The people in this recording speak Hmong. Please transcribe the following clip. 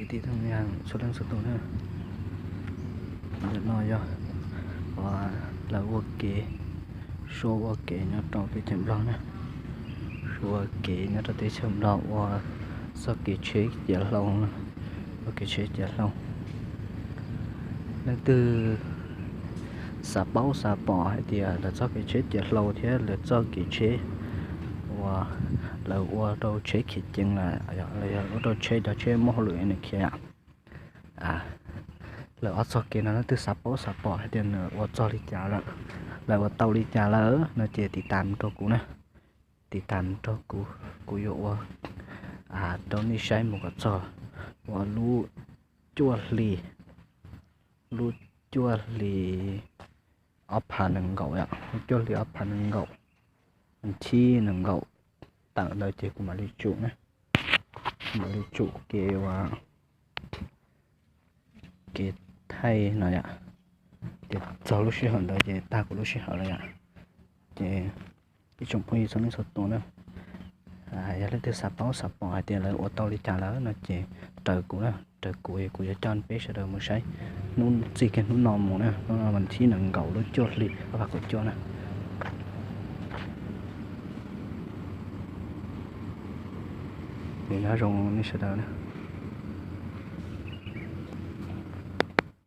Tim thaj neeg txhua leej txhua tus na, ntawm no yog uas lawv ua kev, Suav ua kev nyob rau teb chaws Nplog na. Suav ua kev nyob rau teb chaws Nplog ua txoj kev tsheb ciav hlau, ua kev tsheb ciav hlau. Leej twg xav paub xav pom hais tias lawv txoj kev tsheb ciav hlau thiab lawv txoj kev tsheb uas lawv ua rau tsheb khiav ceev lawm, los yog ua rau tsheb, cov tsheb muaj hauj lwm nws khiav, lawv ob txoj kev no leej twg xav paub xav pom hais tias nws ua txog li cas lawm, lawv ua tau li cas lawm no ces tiv tam rau kuv na. Tiv tam rau kuv, kuv yuav ua rau nej saib mus kom txog uas lub cuaj hli, lub cuaj hli ob phav nees nkaum, lub cuaj hli ob phav nees nkaum, thib nees nkaum tawm ntawd ces kuv mam li tsum na, kuv mam li tsum kev ua kev thaij no yom. Ces txog lub sij hawm ntawd ces tag kuv lub sij hawm lawm yom. Ces ib tsoom phooj ywg txhua leej txhua tus na, yog leej twg xav paub xav pom hais tias lawv ua tau li cas lawm no ces raws kuv na, raws kuv es kuv yuav coj peb sawv daws mus saib. Hnub txij kiag hnub no mus na, hnub no mas thib nees nkaum lub cuaj hli ob phav kaum cuaj na. Ces nyob zoo nej sawv daws na.